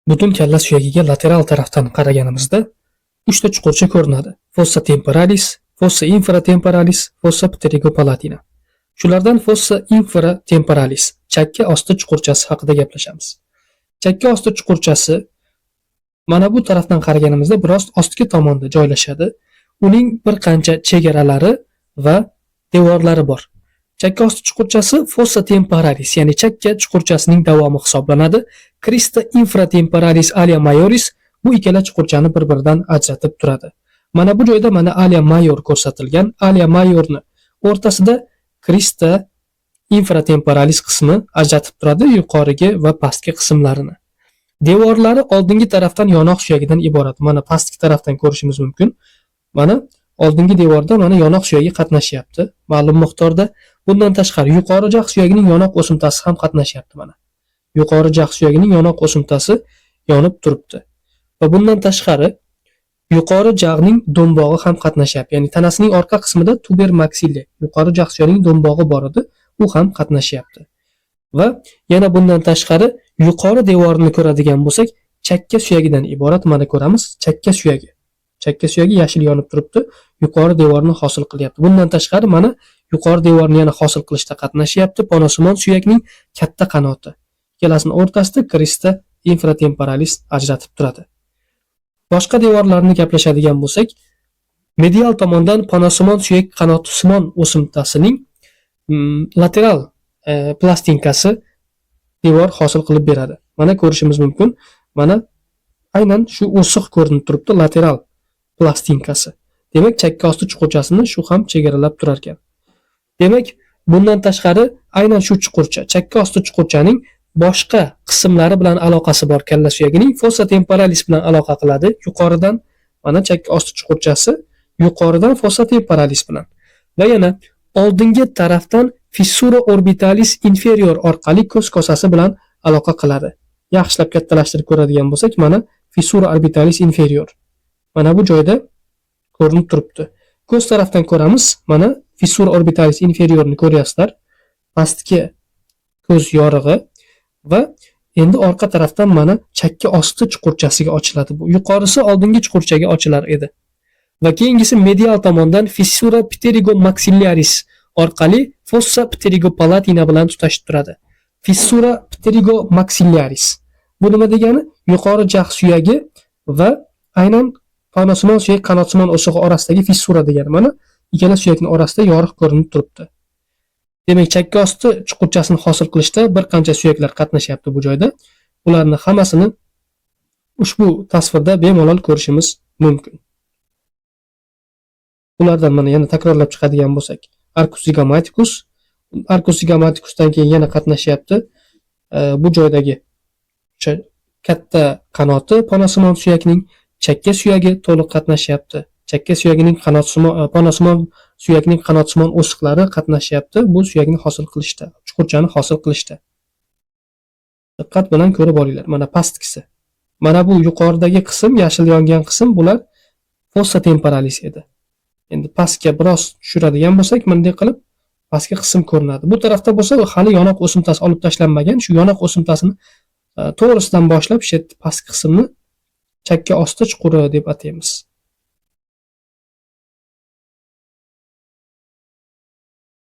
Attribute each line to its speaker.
Speaker 1: Butun kalla suyagiga lateral tarafdan qaraganimizda uchta chuqurcha ko'rinadi: fossa temporalis, fossa infratemporalis, fossa pterygopalatina. Shulardan fossa infratemporalis, chakka osti chuqurchasi haqida gaplashamiz. Chakka osti chuqurchasi mana bu tarafdan qaraganimizda biroz ostki tomonda joylashadi. Uning bir qancha chegaralari va devorlari bor. Chakka osti chuqurchasi fossa temporalis, ya'ni chakka chuqurchasining davomi hisoblanadi. Crista infratemporalis alia majoris bu ikkala chuqurchani bir-biridan ajratib turadi. Mana bu joyda mana alia major ko'rsatilgan. Alia majorni o'rtasida crista infratemporalis qismi ajratib turadi yuqorigi va pastki qismlarini. Devorlari oldingi tarafdan yonoq suyagidan iborat. Mana pastki tarafdan ko'rishimiz mumkin. Mana oldingi devorda mana yonoq suyagi qatnashyapti ma'lum miqdorda. Bundan tashqari yuqori jag' suyagining yonoq o'simtasi ham qatnashyapti mana. Yuqori jag' suyagining yonoq o'simtasi yonib turibdi. Va bundan tashqari yuqori jag'ning do'mbog'i ham qatnashyapti. Ya'ni tanasining orqa qismida tuber maxillae, yuqori jag' suyagining do'mbog'i bor edi, u ham qatnashyapti. Va yana bundan tashqari yuqori devorini ko'radigan bo'lsak, chakka suyagidan iborat. Mana ko'ramiz, chakka suyagi. Chakka suyagi yashil yonib turibdi, yuqori devorni hosil qilyapti. Bundan tashqari mana yuqori devorni yana hosil qilishda qatnashyapti ponasimon suyakning katta qanoti. Ikkalasini o'rtasida crista infratemporalis ajratib turadi. Boshqa devorlarni gaplashadigan bo'lsak, medial tomondan ponasimon suyak qanotisimon o'simtasining lateral plastinkasi devor hosil qilib beradi. Mana ko'rishimiz mumkin. Mana aynan shu o'siq ko'rinib turibdi, lateral plastinkasi. Demak, chakka osti chuqurchasini shu ham chegaralab turar ekan. Demak, bundan tashqari aynan shu chuqurcha, chakka osti chuqurchaning boshqa qismlari bilan aloqasi bor kalla suyagining fossa temporalis bilan aloqa qiladi. Yuqoridan mana chakka osti chuqurchasi yuqoridan fossa temporalis bilan va yana oldingi tarafdan fissura orbitalis inferior orqali ko'z kosasi bilan aloqa qiladi. Yaxshilab kattalashtirib ko'radigan bo'lsak, mana fissura orbitalis inferior. Mana bu joyda ko'rinib turibdi. Ko'z tarafdan ko'ramiz, mana fissura orbitalis inferiorni ko'ryapsizlar. Pastki ko'z yorig'i va endi orqa tarafdan mana chakka osti chuqurchasiga ochiladi bu. Yuqorisi oldingi chuqurchaga ochilar edi. Va keyingisi medial tomondan fissura pterygomaxillaris orqali fossa pterygopalatina bilan tutashib turadi. Fissura pterygomaxillaris. Bu nima degani? Yuqori jag' suyagi va aynan ponasimon suyak qanotsimon o'sig'i orasidagi fissura degani. Mana ikkala suyakning orasida yoriq ko'rinib turibdi. Demak, chakka osti chuqurchasini hosil qilishda bir qancha suyaklar qatnashyapti bu joyda. Ularni hammasini ushbu tasvirda bemalol ko'rishimiz mumkin. Ulardan mana yana takrorlab chiqadigan bo'lsak, arcus zygomaticus, arcus zygomaticusdan keyin yana qatnashyapti. Bu joydagi o'sha katta qanoti ponasimon suyakning chakka suyagi to'liq qatnashyapti. Chakka suyagining qanotsimon, ponasimon suyakning qanotsimon o'siqlari qatnashyapti bu suyakni hosil qilishda, chuqurchani hosil qilishda. Diqqat bilan ko'rib olinglar. Mana pastkisi. Mana bu yuqoridagi qism, yashil yongan qism, bular fossa temporalis edi. Endi pastga biroz tushiradigan bo'lsak, bunday qilib pastki qism ko'rinadi. Bu tarafda bo'lsa hali yonoq o'simtasi olib tashlanmagan. Shu yonoq o'simtasini to'g'risidan boshlab shu pastki qismni chakka osti chuquri deb ataymiz.